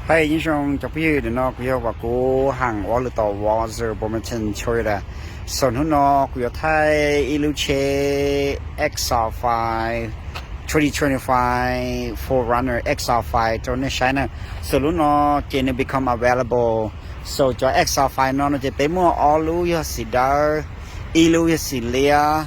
Hais nyob zoo cov phooj ywg, nim no kuv yog Vam Kuv, heem ua lwm tom Walser Bomberton Toyota. So hnub no kuv yuav thaij ib lub tsheb X R five, twenty twenty-five four runner X R five rau nej saib na. So lub no ces nws become available. So cov X R five no no ces peb muaj ob lub yog xim dawb, ib lub yog xim liab.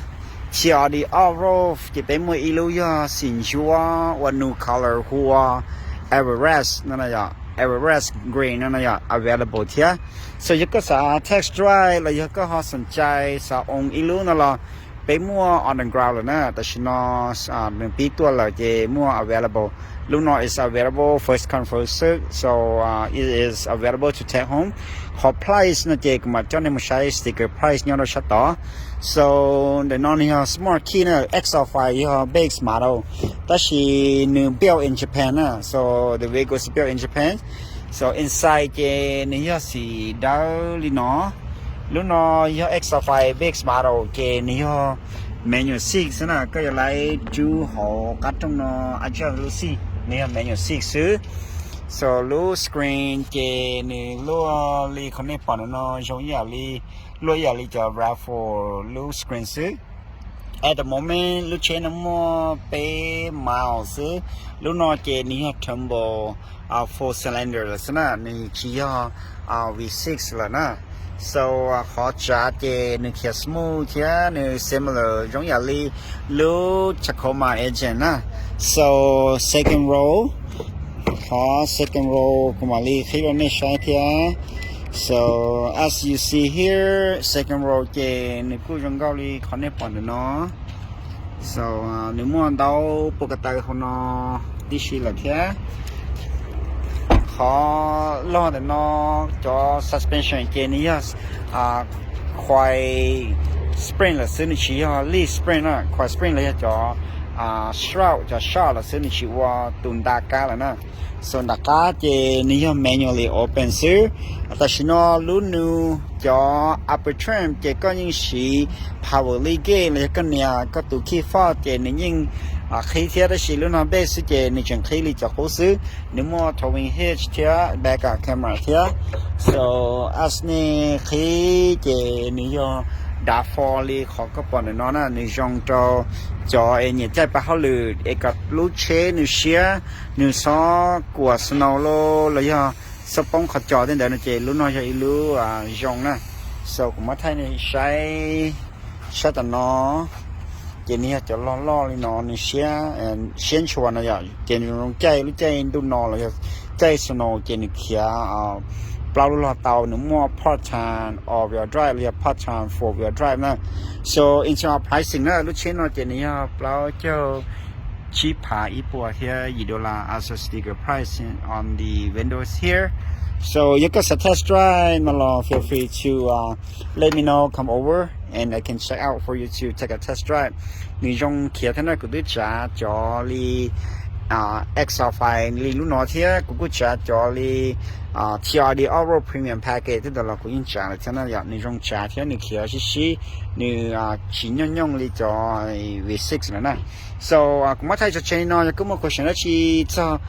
T R D off-road ces peb muaj ib lub yog xim ntsuab ua nude color hu ua Everest no no yog, Everest green no no yog available thiab. So yog koj xav test drive los yog koj ho xoom cai xav own ib lub no los peb muaj on the ground lawm na. Tam sim no nws pib tuaj lawm ces muaj available. Lub no is available first come first serve, so it is available to take home. Qhov price no ces kuv mam coj nej mus saib sticker price nyob rau sab tod. So ntawm no nws yog Smart Key na, X R five yog base model, tab sis nws built in Japan na. So the vehicle is built in Japan. So inside ces nws yog xim dawb li no. Lub no yog X R five base model ces nws yog manual six xwb na, koj yuav laib rub hauv qab rooj no, a, lub xij, nws yog manual six xwb. So lub screen ces nws luaj li qhov nej pom ntawm no zoo ib yam li, luaj ib yam li cov RAV four lub screen xwb. At the moment lub tsheb no muaj peb miles xwb. Lub no ces nws yog turbo four cylinder lawm xwb na, nws tsis yog V six lawm na. So qhov tsav ces nws khiav smooth thiab nws similar zoo yam li lub Tacoma engine na. So second row, qhov second row kuv mam li qhib rau nej saib thiab. So as you see here, second row ces nws kuj zoo nkauj li qhov nej pom ntawm no. So nws muaj ntau puas ko taw hauv no tib si lawm thiab. Qhov loj ntawm no, cov suspension ces nws yog coil spring lawm xwb, nws tsis yog leaf spring na. Coil spring los yog cov shroud, cov shroud lawm xwb, nws tsis ua tus nta kab lawm na. So nram qab ces nws yog manually open xwb. Tam sim no lub nws cov upper trim ces koj yeej siv power lift gate los yog koj nias koj tus key fob ces nws yeej qhib thiab, tab sis lub no base xwb ces nws tseem qhib li cov qub xwb. Nws muaj towing hitch thiab backup camera thiab. So as nej qhib ces nws yog dav fo li qhov koj pom ntawm no na, nws zoo rau cov es nyiam caij pab hauj lwm es kom lub tsheb nws siab, nws xob kuam snow los los yog xob poob qhov cos tej ntawd no ces lub no yog ib lub zoo na. So kuv muab thaij nej saib sab tom no, ces nws yog cov loj loj li no, nws siab, siab ntshua no yom, ces nws zoo caij lub caij ntuj no los yog caij snow ces nws khiav plaub lub log tau, nws muaj part time all wheel drive los yog part time four wheel drive na. So in terms of pricing na, lub tsheb no ces nws yog plaub caug tsib phav ib puas thiab yim dollar as a sticker price on the windows here. So yog koj xav test drive no los feel free to let me know, come over and I can check out for you to take a test drive. Nws zoo khiav thiab na, kuv twb tsav cov li X R five li lub no thiab kuv kuj tsav cov li T R D Off-Road Premium Package tej ntawd los kuv yeej tsav lawm thiab na yom. Nws zoo tsav thiab nws khiav sib sib, nws tsis nyooj nyooj li cov V six lawm na. So kuv muab thaij tso tseg li no, yog koj muaj question dab tsi txog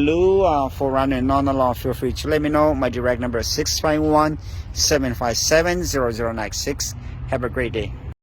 lub four runner no no los feel free to let me know. My direct number six five one, seven five seven, zero zero nine six. Have a great day.